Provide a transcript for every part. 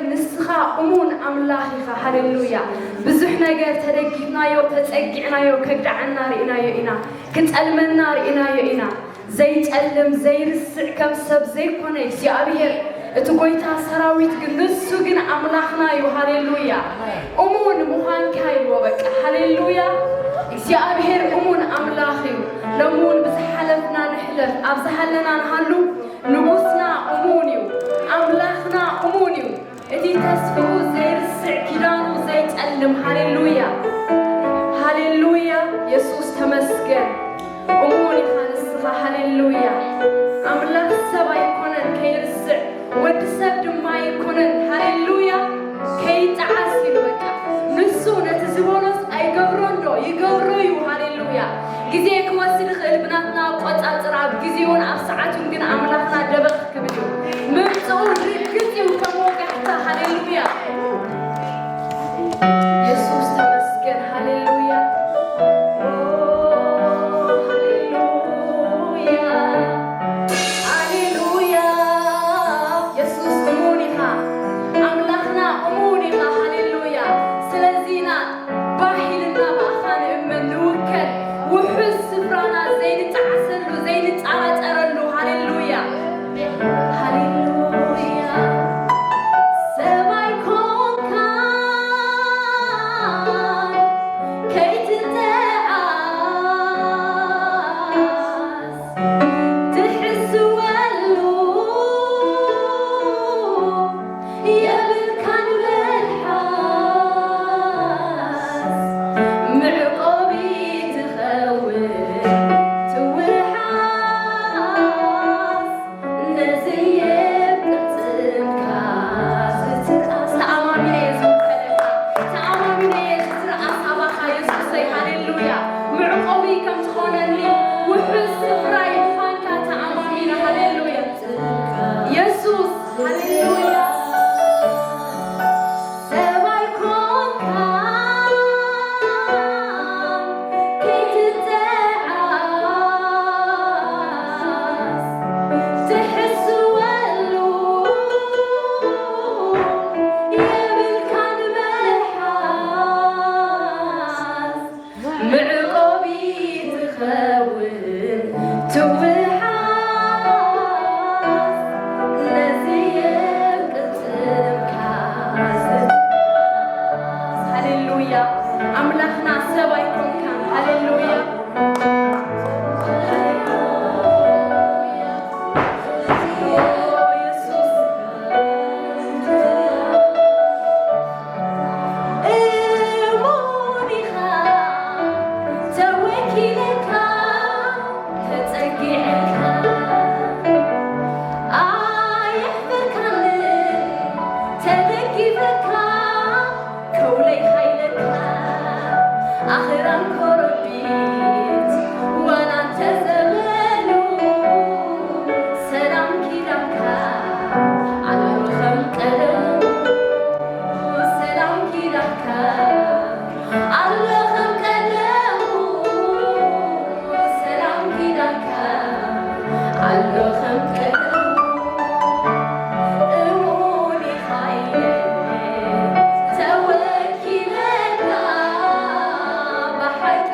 ንስኻ እሙን ኣምላኽ ኢኻ። ሃሌሉያ። ብዙሕ ነገር ተደጊፍናዮ፣ ተጸጊዕናዮ፣ ከግድዓና ርኢናዮ ኢና፣ ክጸልመና ርኢናዮ ኢና። ዘይጸልም፣ ዘይርስዕ፣ ከም ሰብ ዘይኮነ እግዚኣብሔር፣ እቲ ጐይታ ሰራዊት ግን፣ ንሱ ግን ኣምላኽና እዩ። ሃሌሉያ። እሙን ምዃንካ ኢልዎ በቃ። ሃሌሉያ። እግዚኣብሔር እሙን ኣምላኽ እዩ። ሎሚ እውን ብዝሓለፍና ንሕለፍ፣ ኣብ ዝሃለና ንሃሉ፣ ንጉስና እሙን እዩ። ኣምላኽና እሙን እዩ። እቲ ተስፍኡ ዘይርስዕ፣ ኪዳኑ ዘይጸልም። ሃሌሉያ። ሃሌሉያ። የሱስ ተመስገን። እሙን ኢኻ ንስኻ። ሃሌሉያ። ኣምላኽ ሰብ ኣይኮነን ከይርስዕ፣ ወዲ ሰብ ድማ ኣይኮነን። ሃሌሉያ። ከይጠዓስ ኢሉ በቃ። ንሱ ነቲ ዝበሎስ ኣይገብሮን ዶ? ይገብሮ እዩ። ሃሌሉያ። ግዜ ክወስድ ይኽእል ብናትና ኣቆጻጽራ፣ ኣብ ግዜኡን ኣብ ሰዓቱን ግን ኣምላኽና ደበኽ ክብል እዩ። ምምጽኡ ርግጽ እዩ ከም ወጋሕታ። ሃሌሉያ። የሱስ ተመስገን። ሃሌሉያ። ኦ፣ ሃሌሉያ። ሃሌሉያ። የሱስ እሙን ኢኻ። ኣምላኽና እሙን ኢኻ። ሃሌሉያ። ስለዚ ኢና ባህ ኢልና ብኣኻ ንእመን፣ ንውከል። ውሑስ ስፍራና ዘይንጠዓሰሉ፣ ዘይንጠራጠረሉ። ሃሌሉያ። ሃሌሉያ። ሰብ ኣይኮንካን ከይትጠዓስ፣ ትሕስወሉ የብልካን መልሓስ፣ መዕቆቢ ትኸውን ትውሓስ፣ ነዚ የብ ቅልጽምካ ዝትርኣስ። ተኣማሚነ እየ ዝውከለካ፣ ተኣማሚነ እየ ዝትርኣስ ኣባኻ የሱሰይ። ሃሌሉያ። መዕቆቢ ከም ዝኾነኒ ውሑስ ስፍራይ ምዃንካ ተኣማሚነ። ሃሌሉያ። የሱስ፣ ሃሌሉያ። ሰብ ኣይኮንካን ከይትጠዓስ፣ ትሕስወሉ የብልካን መልሓስ፣ መዕቆቢ ትኸውን ትውሓስ፣ ነዚ የብ ቅልጽምካ ዝትርኣስ። ሃሌሉያ። ኣምላኽና ሰብ ኣይኮንካን። ሃሌሉያ። ኦ፣ የሱስ። እሙን ኢኻ፣ ተወኪለካ፣ ተጸጊዕካ፣ ኣየሕፈርካንን፣ ተደጊፈካ፣ ከውለይ ሃይለካ፣ ኣኽራን ኮረቢት ዋላ እንተዘበሉ፣ ሰላም ኪዳንካ ኣሎ ከም ቀደሙ፣ ሰላም ኪዳንካ ኣሎ ከም ቀደሙ፣ ሰላም ኪዳንካ ኣሎ ከም ቀደሙ። እሙን ኢኻ ኢለ ተወኪለካ፣ ብሓቂ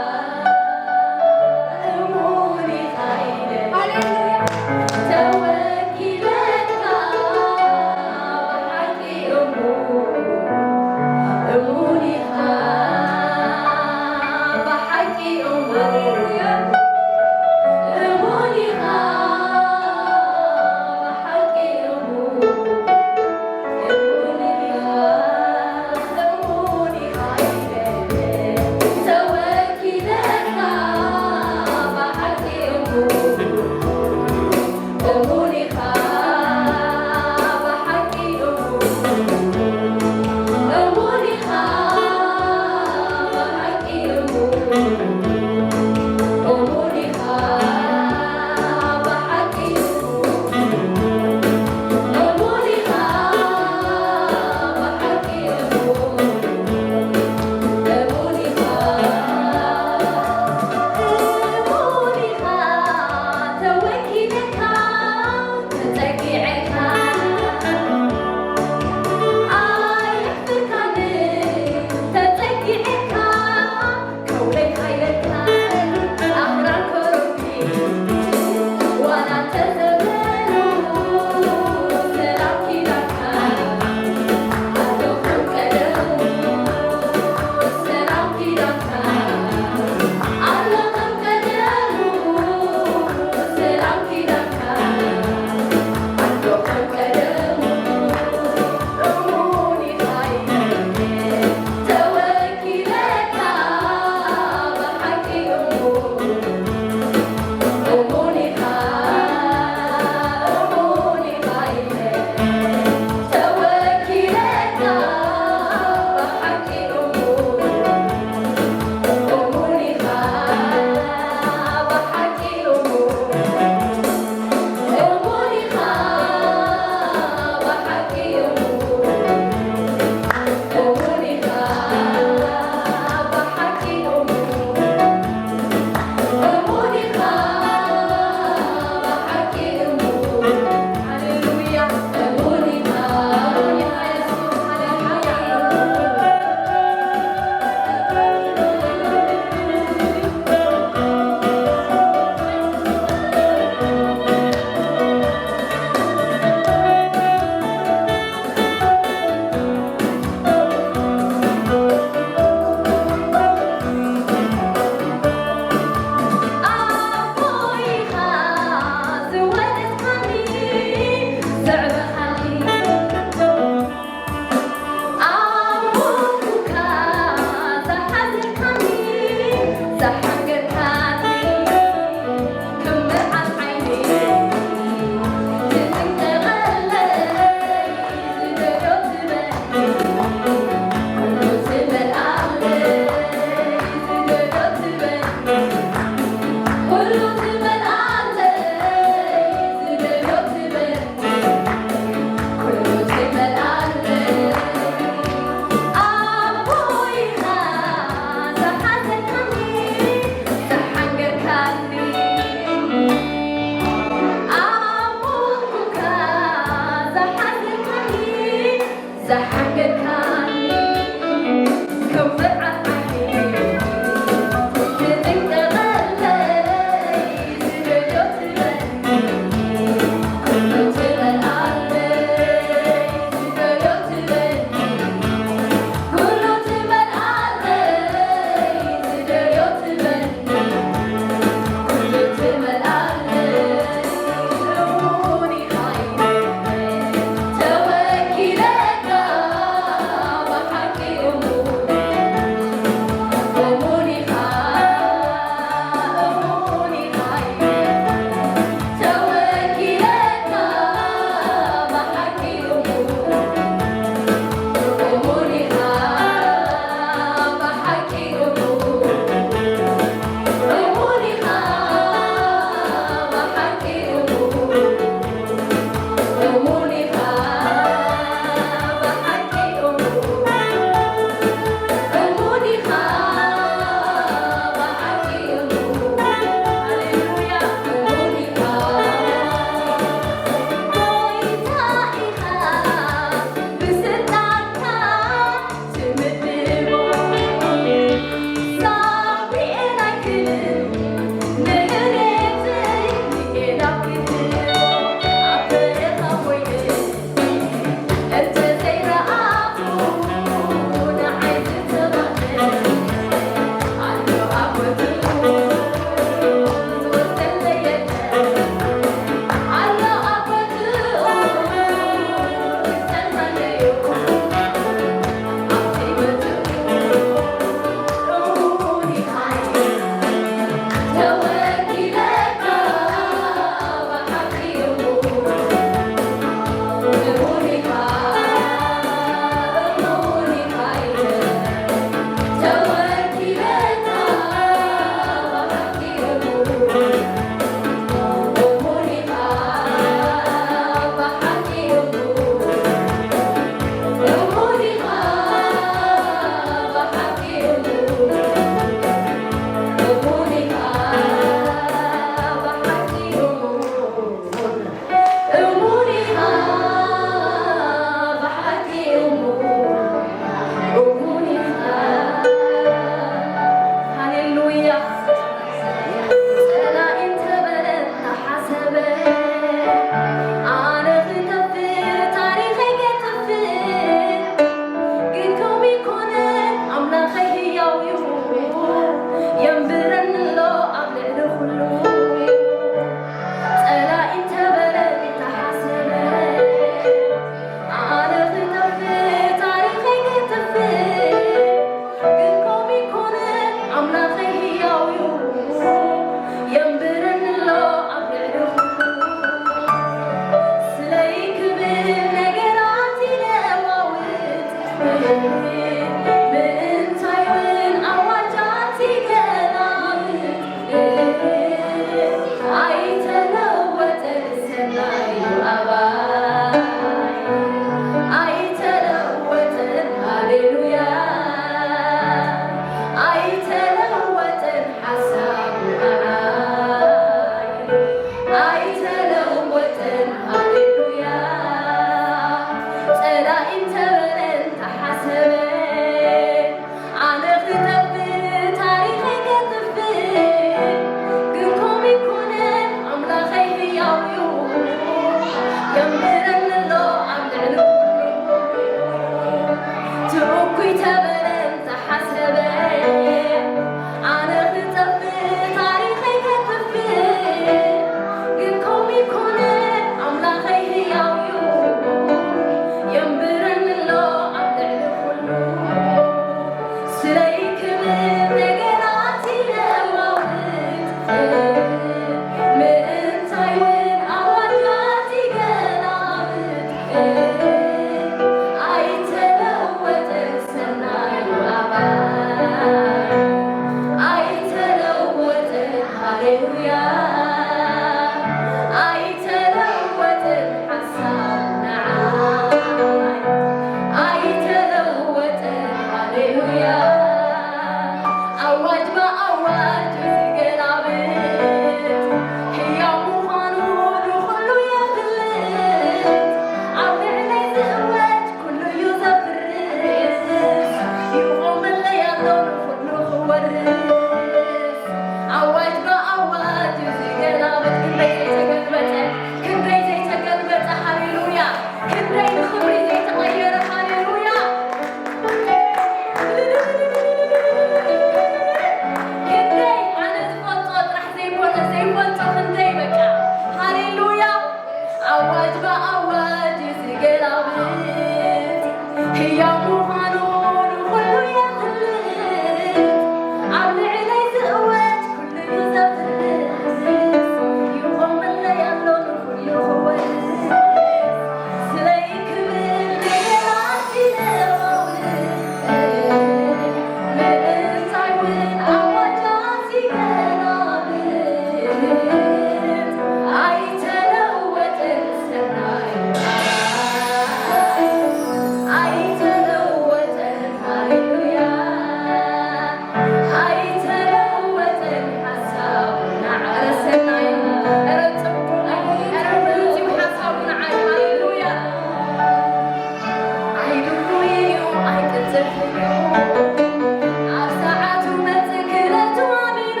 ኣብ ሰዓቱ መጽእ ክእለቱ ኣሚኑ፣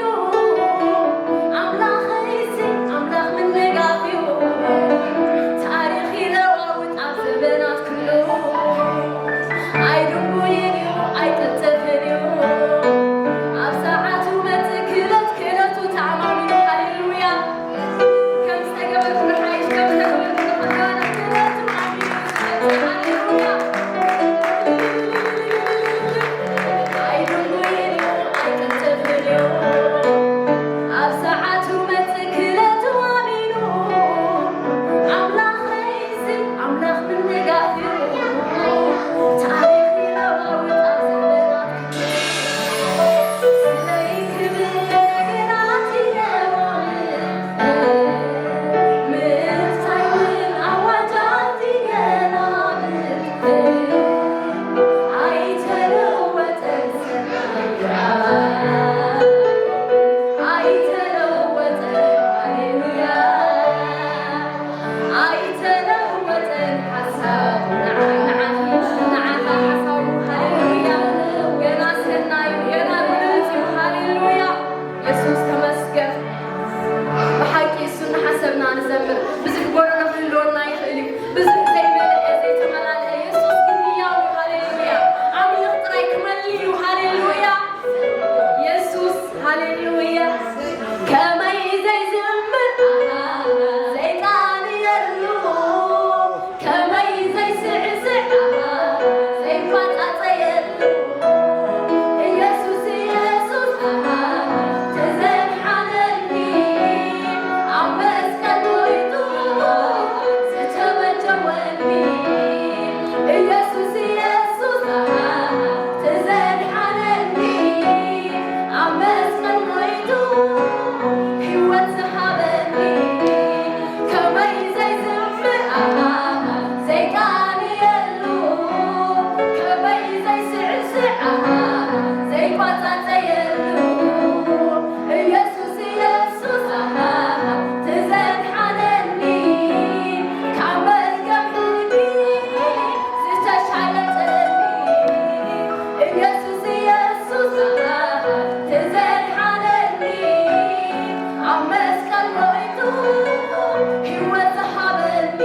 ኣምላኸይሲ ኣምላኽ ምንጋፍ እዩ። ታሪኽ ይለዋውጥ ኣብ ዘመናት ኩሉ። ኣይድንጉይን እዩ፣ ኣይቅልጥፍን እዩ። ኣብ ሰዓቱ መጽእ ክእለት ክእለቱ ተኣማሚኑ። ሃሌሉያ። ከም ዝተገበርኩ ንሓይሽ፣ ከም ዝተገበርኩ ንኽዳና ክእለቱ ኣሚኑ። ሃሌሉያ። ኣይድንጉይን እዩ፣ ኣይቅልጥፍን እዩ። ኣብ ሰዓቱ መጽእ ክእለቱ ኣሚኑ። ኣምላኸይሲ ኣምላኽ ምንጋፍ እዩ። ታሪኽ ይለዋውጥ ኣብ ዘመናት። ስለይ ክብል ነገራት ይለዋውጥ። ምፍታይ እውን ኣዋጃት ይገላብጥ። ኣይተለወጠን ሰናይ፣ ኣይተለወጠን። ሃሌሉያ። ኣይተለወጠን ሓሳቡ ንዓ-፣ ንዓኺ፣ ንዓኻ ሓሳቡ። ሃሌሉያ። ገና ሰናይ፣ ገና ብሉጽ እዩ። ሃሌሉያ። የሱስ ተመስገን። ብሓቂ እሱ እናሓሰብና ንዘምር። ብዙሕ ጎደሎ ክህልወና ይኽእል እዩ። ብዙሕ ዘይመልአ፣ ዘይተመላልአ፣ የሱስ ግን ህያው እዩ። ሃሌሉያ። ኣምላኽ ጥራይ ክመልእ እዩ። ሃሌሉያ። የሱስ፣ ሃሌሉያ። ከመይ ዘይዝምር፣ ዘይቃንየሉ፣ ከመይ ዘይስዕስዕ፣ ዘይቋጻጸየሉ። ኢየሱስ፣ ኢየሱስ፣ ተዘድሓነኒ፣ ኣብ መስቀል ሞይቱ ዝተበጀወኒ። ኢየሱስ፣ ኢየሱስ፣ ተዘድሓነኒ፣ ኣብ መስቀል ሞይቱ ህይወት ዝሃበኒ። ከመይ ዘይዝምር፣ ዘይቃንየሉ፣ ከመይ ዘይስዕስዕ፣ ዘይቋጻጸየሉ። ኢየሱስ፣ ኢየሱስ፣ ትዘድሓነኒ፣ ካብ መርገም ሕጊ ዝተሻለጠኒ። ኢየሱስ፣ ኢየሱስ፣ ትዘድሓነኒ፣ ኣብ መስቀል ሞይቱ ህይወት ዝሃበኒ።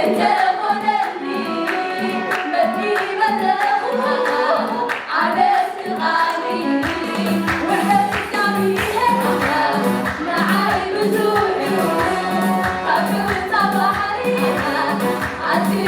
እንተኾነኒ መኒ መለኹ ኣነስ ንቓሊ ውሕደት እግዚኣብሔር ንዓይ ብዙሕ እዩ። ካብ ክብርታ ባሕሪ ኣዝዩ